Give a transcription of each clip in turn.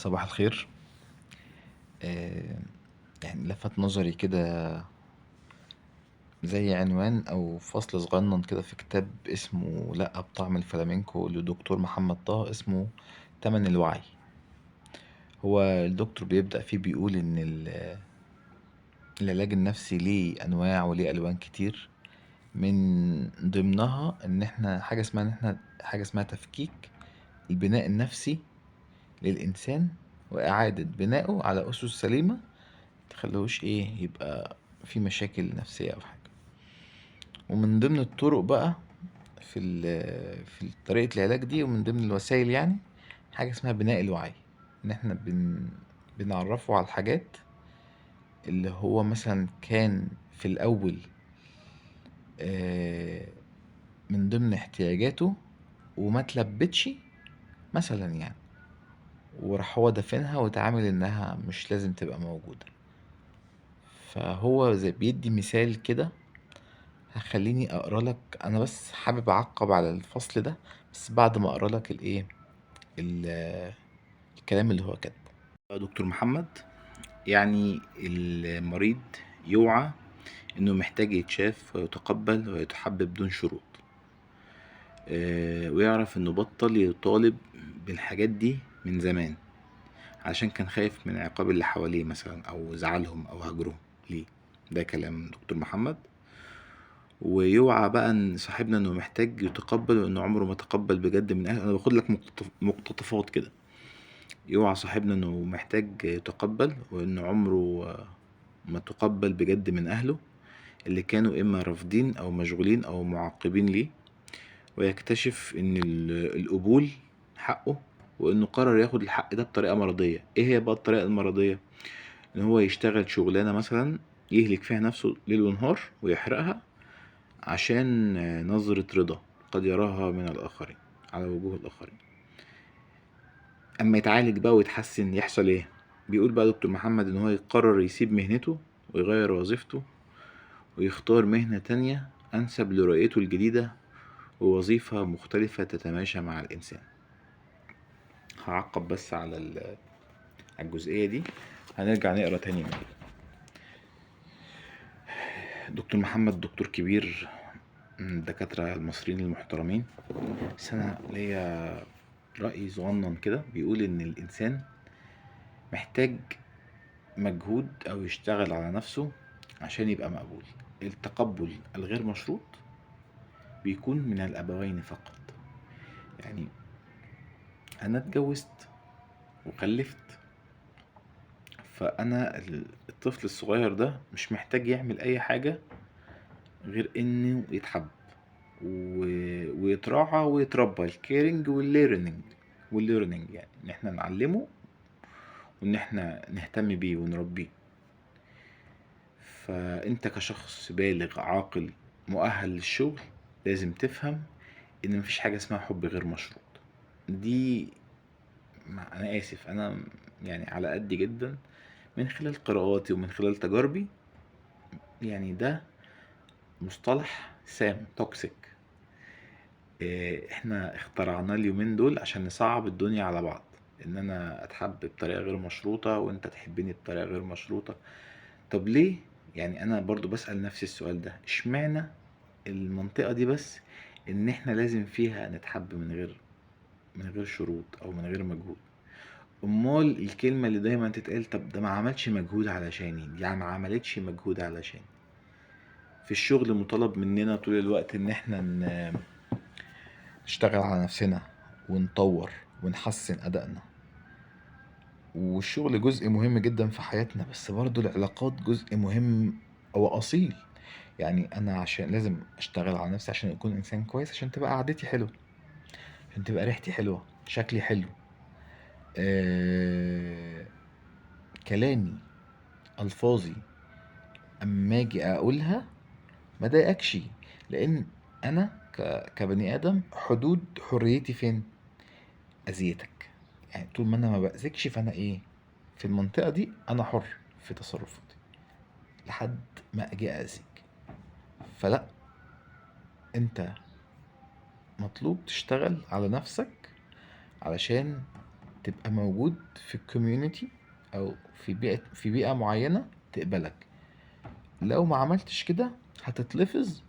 صباح الخير. آه، يعني لفت نظري كده زي عنوان او فصل صغنن كده في كتاب اسمه لأ بطعم الفلامينكو لدكتور محمد طه، اسمه تمن الوعي. هو الدكتور بيبدأ فيه بيقول ان العلاج النفسي ليه انواع وليه الوان كتير، من ضمنها ان احنا حاجة اسمها ان احنا حاجة اسمها تفكيك البناء النفسي للإنسان وإعادة بنائه على أسس سليمة تخليهوش إيه يبقى في مشاكل نفسية أو حاجة. ومن ضمن الطرق بقى في طريقة العلاج دي، ومن ضمن الوسائل يعني حاجة اسمها بناء الوعي، إن إحنا بنعرفه على الحاجات اللي هو مثلا كان في الأول من ضمن احتياجاته وما تلبتش مثلا يعني، وراح هو دفنها واتعامل انها مش لازم تبقى موجودة. فهو زي بيدي مثال كده، هخليني اقرا لك، انا بس حابب اعقب على الفصل ده بس بعد ما اقرا لك الايه الكلام اللي هو كاتبه. دكتور محمد، يعني المريض يوعى انه محتاج يتشاف ويتقبل ويتحب بدون شروط، ويعرف انه بطل يطالب بالحاجات دي من زمان عشان كان خايف من عقاب اللي حواليه مثلا او زعلهم او هجرهم ليه. ده كلام دكتور محمد. ويوعى بقى ان صاحبنا انه محتاج يتقبل وانه عمره ما تقبل بجد من اهله. انا باخد لك مقتطفات كده. يوعى صاحبنا انه محتاج يتقبل وانه عمره ما تقبل بجد من اهله اللي كانوا اما رافضين او مشغولين او معاقبين ليه، ويكتشف ان القبول حقه وانه قرر ياخد الحق ده بطريقة مرضية. ايه هي بقى الطريقة المرضية؟ ان هو يشتغل شغلانة مثلا يهلك فيها نفسه ليل ونهار ويحرقها عشان نظرة رضا قد يراها من الآخرين على وجوه الآخرين. أما يتعالج بقى ويتحسن يحصل إيه؟ بيقول بقى دكتور محمد إن هو يقرر يسيب مهنته ويغير وظيفته ويختار مهنة تانية أنسب لرؤيته الجديدة ووظيفة مختلفة تتماشى مع الإنسان. هعقب بس على الجزئية دي، هنرجع نقرأ تاني منه. دكتور محمد دكتور كبير من الدكاترة المصريين المحترمين، بس أنا ليا رأي صغنن كده بيقول إن الإنسان محتاج مجهود أو يشتغل على نفسه عشان يبقى مقبول. التقبل الغير مشروط بيكون من الأبوين فقط. يعني أنا اتجوزت وخلفت، فأنا الطفل الصغير ده مش محتاج يعمل أي حاجة غير إنه يتحب ويتراعى ويتربى. ال caring وال learning يعني إن إحنا نعلمه وإن إحنا نهتم بيه ونربيه. فأنت كشخص بالغ عاقل مؤهل للشغل لازم تفهم إن مفيش حاجة اسمها حب غير مشروط. دي أنا آسف، أنا يعني على قد جدا من خلال قراءاتي ومن خلال تجاربي، يعني ده مصطلح سام toxic، احنا اخترعناه اليومين دول عشان نصعب الدنيا على بعض، ان انا اتحب بطريقة غير مشروطة وانت تحبني بطريقة غير مشروطة. طب ليه؟ يعني انا برضو بسأل نفسي السؤال ده، اشمعنى المنطقة دي بس ان احنا لازم فيها نتحب من غير شروط او من غير مجهود؟ امال الكلمة اللي دايما تتقال طب ده ما عملش مجهود علشاني، دي ما عملتش مجهود علشاني. في الشغل مطالب مننا طول الوقت ان احنا نشتغل على نفسنا ونطور ونحسن ادائنا، والشغل جزء مهم جدا في حياتنا، بس برضو العلاقات جزء مهم واصيل. يعني انا عشان لازم اشتغل على نفسي عشان اكون انسان كويس، عشان تبقى قعدتي حلوة، عشان تبقى ريحتي حلوة، شكلي حلو، كلامي، الفاظي اما اجي اقولها ما ضايقكش، لان انا كبني ادم حدود حريتي فين؟ اذيتك. يعني طول ما انا ما باذيكش فانا ايه في المنطقة دي، انا حر في تصرفاتي لحد ما اجي اذيك. فلا، انت مطلوب تشتغل على نفسك علشان تبقى موجود في ال community او في بيئة معينة تقبلك. لو ما عملتش كده هتتلفظ،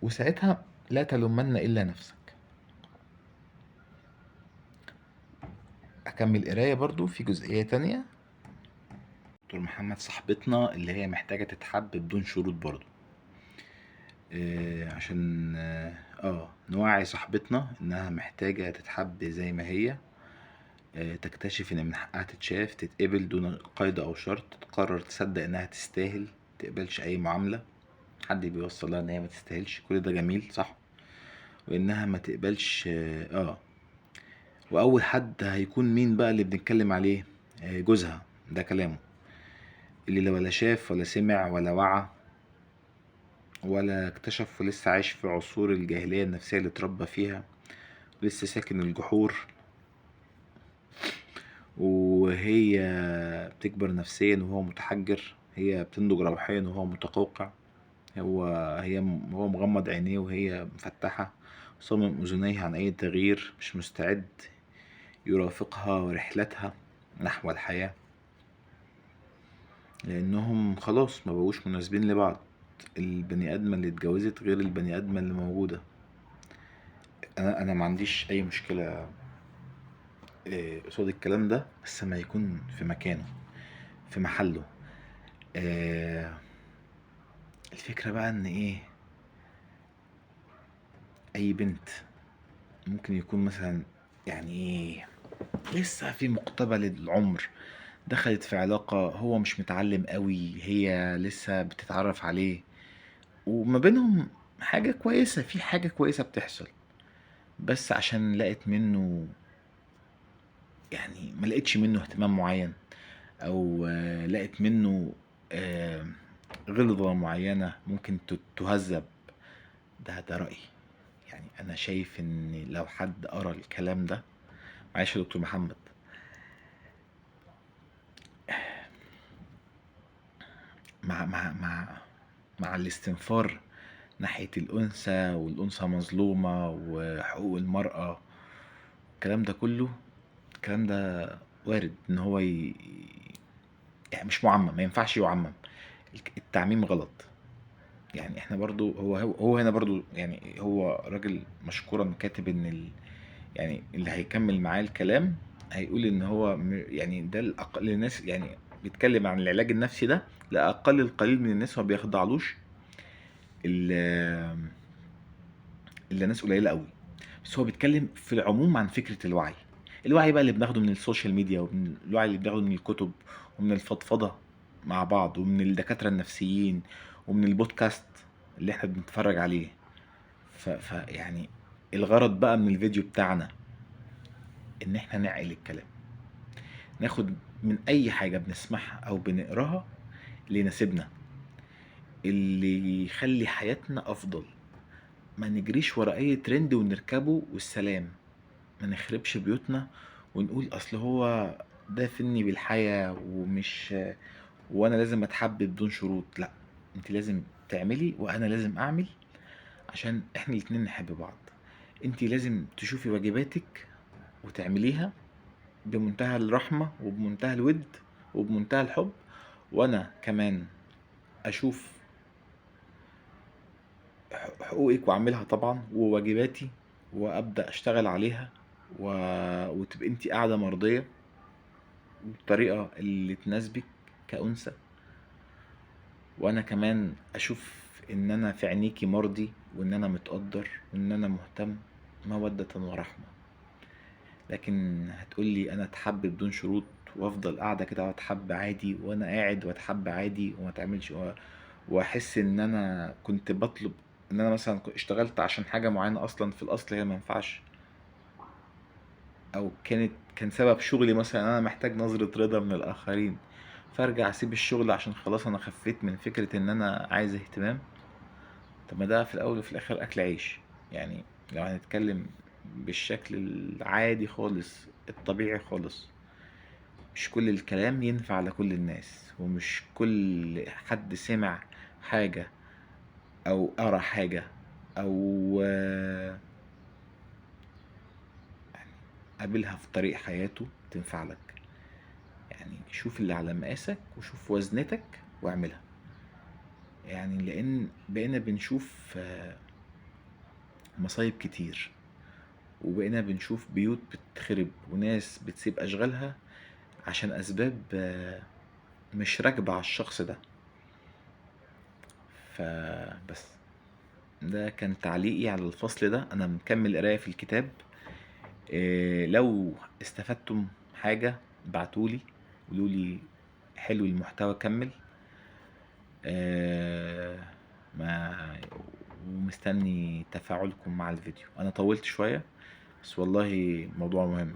وساعتها لا تلومن الا نفسك. اكمل قراية برضو في جزئية تانية. دكتور محمد صاحبتنا اللي هي محتاجة تتحب بدون شروط برضو، عشان نوعي صاحبتنا انها محتاجة تتحب زي ما هي، تكتشف ان من حقها تتشاف، تتقبل دون قيد او شرط، تقرر تصدق انها تستاهل، تقبلش اي معاملة حد بيوصل لها ان هي ما تستاهلش. كل ده جميل صح، وانها ما تقبلش. واول حد هيكون مين بقى اللي بنتكلم عليه؟ جوزها، ده كلامه، اللي لا ولا شاف ولا سمع ولا وعى ولا اكتشف، ولسه عايش في عصور الجاهلية النفسية اللي اتربى فيها، ولسه ساكن الجحور، وهي بتكبر نفسيا وهو متحجر، هي بتنضج روحيا وهو متقوقع، هو مغمض عينيه وهي مفتحة، صمم أذنيه عن أي تغيير، مش مستعد يرافقها ورحلتها نحو الحياة، لأنهم خلاص ما بقوش مناسبين لبعض. البني آدمة اللي اتجوزت غير البني آدمة اللي موجودة. أنا ما عنديش أي مشكلة قصاد الكلام ده، بس ما يكون في مكانه، في محله. الفكرة بقى إن إيه، أي بنت ممكن يكون مثلا يعني إيه لسه في مقتبل العمر، دخلت في علاقة هو مش متعلم قوي، هي لسه بتتعرف عليه، وما بينهم حاجة كويسة، في حاجة كويسة بتحصل، بس عشان لقت منه يعني ما لقتش منه اهتمام معين، او لقت منه غلظة معينة ممكن تهذب. ده رأيي يعني. انا شايف ان لو حد قرأ الكلام ده، معلش يا دكتور محمد، مع مع مع مع الاستنفار ناحية الأنثى، والأنثى مظلومة، وحقوق المرأة، الكلام ده كله، الكلام ده وارد إن هو يعني مش معمم، ما ينفعش يعمم، التعميم غلط. يعني احنا برضو هو هنا برضو يعني هو راجل مشكورا كاتب إن يعني اللي هيكمل معاه الكلام هيقول إن هو يعني ده الأقل الناس، يعني بيتكلم عن العلاج النفسي ده لأقل القليل من الناس، ما بيخضعلوش إلا ناس قليلة قوي. بس هو بيتكلم في العموم عن فكرة الوعي، الوعي بقى اللي بناخده من ال social media، ومن الوعي اللي بناخده من الكتب، ومن الفضفضة مع بعض، ومن الدكاترة النفسيين، ومن البودكاست اللي احنا بنتفرج عليه. يعني الغرض بقى من الفيديو بتاعنا ان احنا نعقل الكلام، ناخد من اي حاجة بنسمعها او بنقراها اللي يناسبنا، اللي يخلي حياتنا افضل. ما نجريش ورا اي ترند ونركبه والسلام، ما نخربش بيوتنا ونقول اصل هو دافني بالحياة ومش وانا لازم اتحب بدون شروط. لا، انت لازم تعملي وانا لازم اعمل عشان احنا الاتنين نحب بعض. انت لازم تشوفي واجباتك وتعمليها بمنتهى الرحمة وبمنتهى الود وبمنتهى الحب، وانا كمان اشوف حقوقك واعملها طبعا، وواجباتي وابدا اشتغل عليها، وتبقي انت قاعدة مرضية بالطريقة اللي تناسبك كأنثى، وانا كمان اشوف ان انا في عينيكي مرضي، وان انا متقدر، وان انا مهتم، مودة ورحمة. لكن هتقولي انا اتحب بدون شروط وافضل قاعدة كده واتحب عادي، وانا قاعد واتحب عادي وما تعملش واحس ان انا كنت بطلب ان انا مثلا اشتغلت عشان حاجة معينة اصلا في الاصل هي ما ينفعش، او كان سبب شغلي مثلا انا محتاج نظرة رضا من الاخرين، فارجع اسيب الشغل عشان خلاص انا خفيت من فكرة ان انا عايز اهتمام. طب ما ده في الاول وفي الاخر اكل عيش. يعني لو هنتكلم بالشكل العادي خالص الطبيعي خالص، مش كل الكلام ينفع لكل الناس، ومش كل حد سمع حاجة او قرأ حاجة او قابلها في طريق حياته تنفع لك. يعني شوف اللي على مقاسك وشوف وزنتك واعملها. يعني لان بقينا بنشوف مصايب كتير، وبقينا بنشوف بيوت بتخرب وناس بتسيب اشغالها عشان اسباب مش راكبة على الشخص ده. فبس ده كان تعليقي على الفصل ده. انا مكمل قراية في الكتاب. لو استفدتم حاجة بعتولي قولولي حلو المحتوى كمل. ومستني تفاعلكم مع الفيديو. انا طولت شوية بس والله موضوع مهم.